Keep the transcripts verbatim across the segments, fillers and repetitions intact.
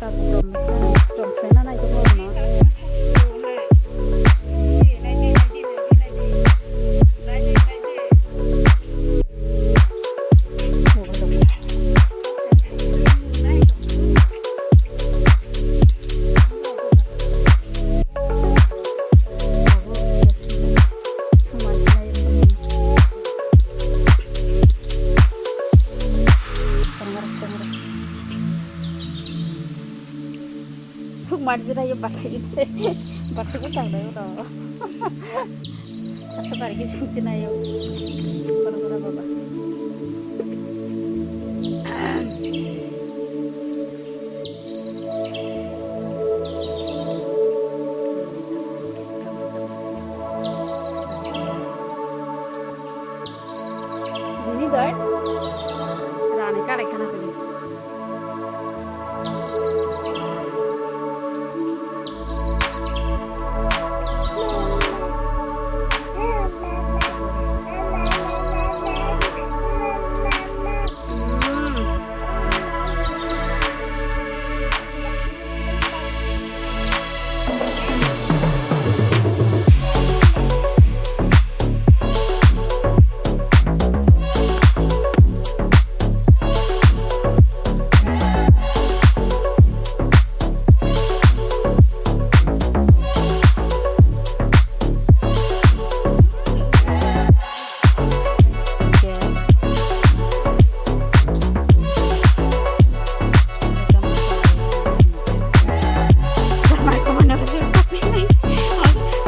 Tabuk tong misa, tong khlaina nai jabo no. Suk marjinayo bathai, bathai bwsang nayo no. Asa bari khe suk sinayo. Kono kono baba. Bini doi rani kalai khana kani.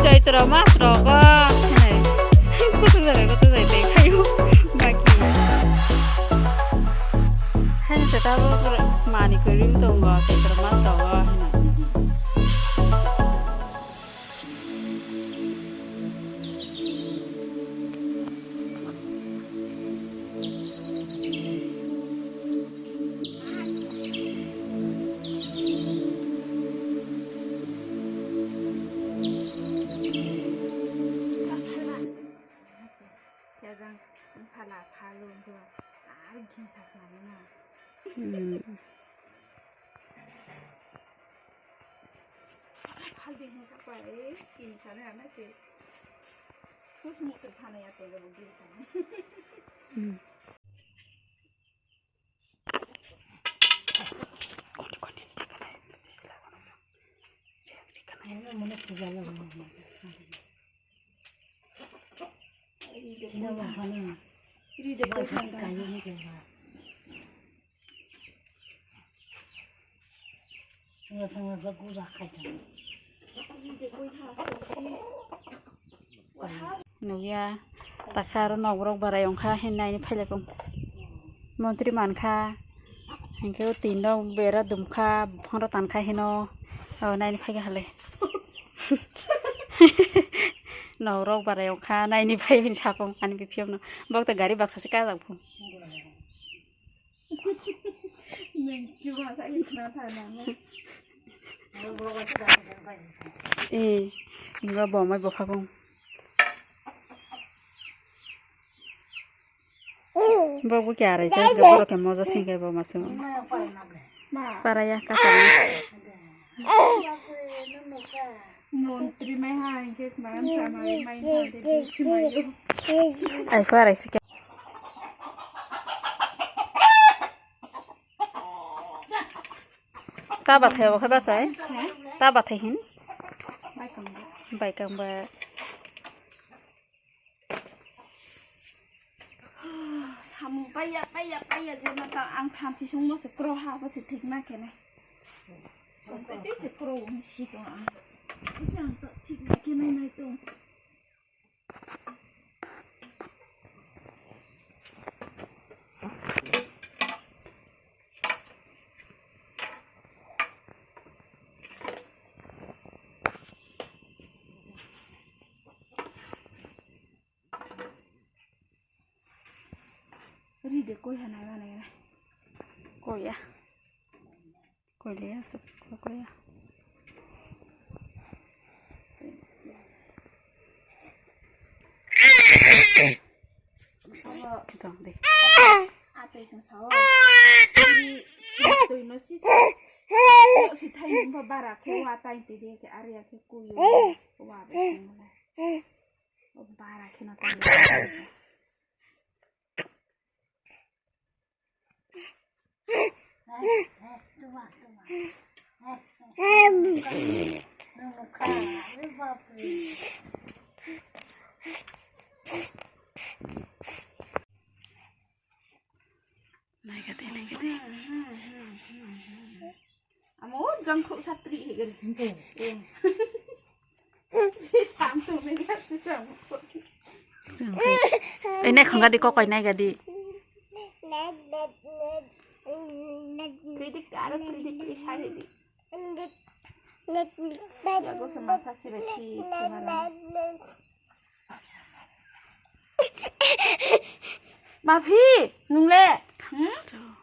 Chaitra mas rogo hinai. Kutung jaga kutung jai tei khayu baki. Haino se tabuk mani kwrwi tongo chaitra mas rogo hinai. Kajang sala phalo wngkhe ba, ar gisa khlaina. Hmm. Phaldi hinwi sakbai, kini sani rana khe. Thus mukti thana ya tega bo gisa. Hmm. Chunga chunga khe guja khai thang. Nugya, takha aro nok borok barai wngkha, hinwi naini phailaikung. Montri mankha, hinkhe o tin rok bera dumkha, buphang rok tankha hino, o naini phaikha hale. Nok rok barai wngkha, naini phai hini sakung ani biphiyokno. Bokto gari baksa se kajak phu. Neng chuma sa ni khna tha na na. Eh, inga bomai bopha bong. Bo bo kya rai jai, bo ro ke moja sing kai bo masu. Ma. Para ya ka ka. Montri mai ha, hinkhe maram chamari mai ha, de de simayo. Ai, para si. Ta bathai obo khe bachai? He? Ta bathai hin? Baikang ba. Baikang ba. Samung paiya, paiya, paiya, je mata ang thanti sung mo se kro ha, bo se thik na kene. Samung paiya se kro ni si ko ang. Bo se ang to thik na kene nai to. Ri de koi hanai manai na. Koi ya. Koi le ya, sab koi ya. Kitang de. Ate sung sao. Ri, tui no si sa. Si thai nung ba bara khe wa tai te de ke aria khe kuyo. Wa be sung la. Bara khe no tai. Naikade, naikade. Amo jangkhu satri higin. Sam tu mega sam. Ai, nai khonga di kokoi nai gadi. Pridik aro pridik isai di. Ya go sama sasi beti. Maphi, nungle? Hmm?